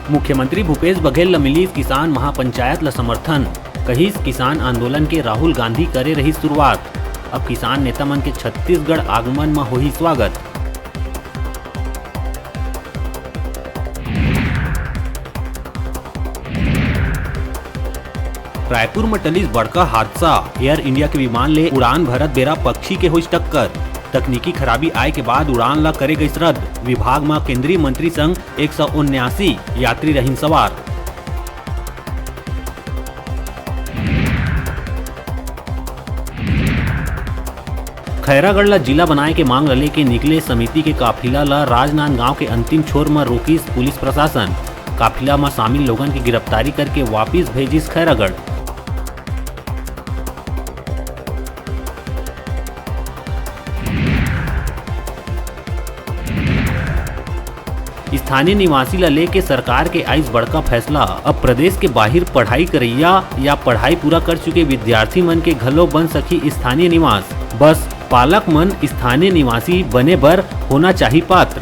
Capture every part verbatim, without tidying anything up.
मुख्यमंत्री भूपेश बघेल ल मिलिस किसान महापंचायत ल समर्थन, कहिस किसान आंदोलन के राहुल गांधी करे रहिस शुरुआत। अब किसान नेता मन के छत्तीसगढ़ आगमन म होही स्वागत। रायपुर म टलिस बड़का हादसा, एयर इंडिया के विमान ले उड़ान भरत बेरा पक्षी के होइस टक्कर। तकनीकी खराबी आए के बाद उड़ान ला करे गइस रद्द। विभाग म केंद्रीय मंत्री संग एक सौ उन्यासी यात्री रहिन सवार। खैरागढ़ ला जिला बनाए के मांग ला लेके निकले समिति के काफिला ला राजनांदगांव के अंतिम छोर म रोकिस पुलिस प्रशासन। काफिला म शामिल लोगन के गिरफ्तारी करके वापिस भेजिस खैरागढ़। स्थानीय निवासी ला लेके सरकार के आइस बड़का फैसला। अब प्रदेश के बाहिर पढ़ाई करइया या पढ़ाई पूरा कर चुके विद्यार्थी मन के घलो बन सकही स्थानीय निवास। बस पालक मन स्थानीय निवासी बने बर होना चाही पात्र।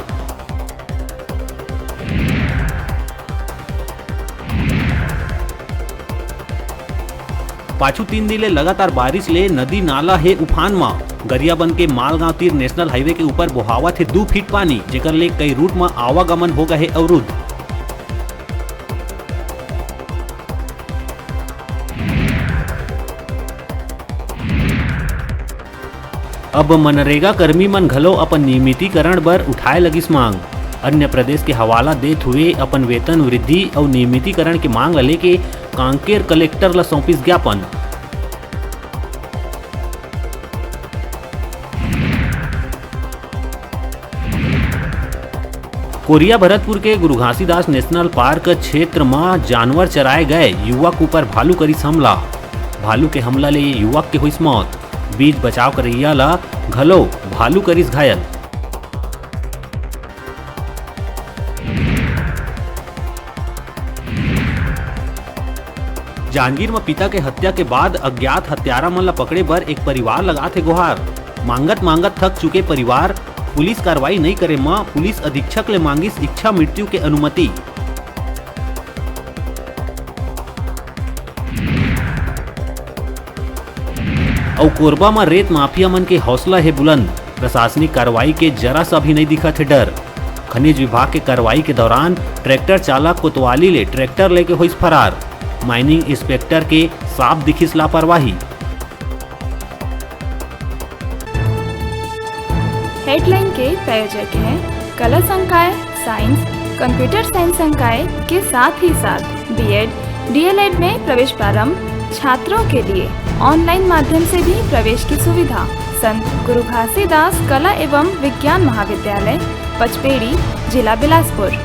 पाछू तीन दिन ले लगातार बारिश ले नदी नाला हे उफान म। गरियाबंद के मालगांव तीर नेशनल हाईवे के ऊपर बोहावत हे दू फीट पानी, जेकर ले कई रूट म आवागमन हो गए हे अवरुद्ध। अब मनरेगा कर्मी मन घलो अपन नियमितीकरण बर उठाए लगिस मांग। अन्य प्रदेश के हवाला देत हुए अपन वेतन वृद्धि अउ नियमितीकरण के मांग ल लेके कांकेर कलेक्टर ल सौंपिस ज्ञापन। कोरिया भरतपुर के गुरु घासीदास नेशनल पार्क क्षेत्र म जानवर चराए गए युवक ऊपर भालू करिस हमला। भालू के हमला ले युवक के होइस मौत। बीच बचाव करइया ला घलो भालू करिस घायल। जांजगीर म पिता के हत्या के बाद अज्ञात हत्यारा मन ला पकड़े बर एक परिवार लगात हे गुहार। मांगत मांगत थक चुके परिवार पुलिस कार्रवाई नइ करे म पुलिस अधीक्षक ले मांगिस इच्छा मृत्यु के अनुमति। अउ कोरबा म रेत माफिया मन के हौसला हे बुलंद। प्रशासनिक कार्रवाई के जरा सा भी नइ दिखत हे डर। खनिज विभाग के कार्रवाई के दौरान ट्रैक्टर चालक कोतवाली ले ट्रैक्टर लेके होइस फरार। माइनिंग इंस्पेक्टर के साफ दिखिस लापरवाही। हेडलाइन के प्रायोजक हैं कला संकाय, साइंस, कंप्यूटर साइंस संकाय के साथ ही साथ बीएड, डीएलएड में प्रवेश प्रारंभ, छात्रों के लिए ऑनलाइन माध्यम से भी प्रवेश की सुविधा। संत गुरु घासीदास कला एवं विज्ञान महाविद्यालय, पचपेड़ी, जिला बिलासपुर।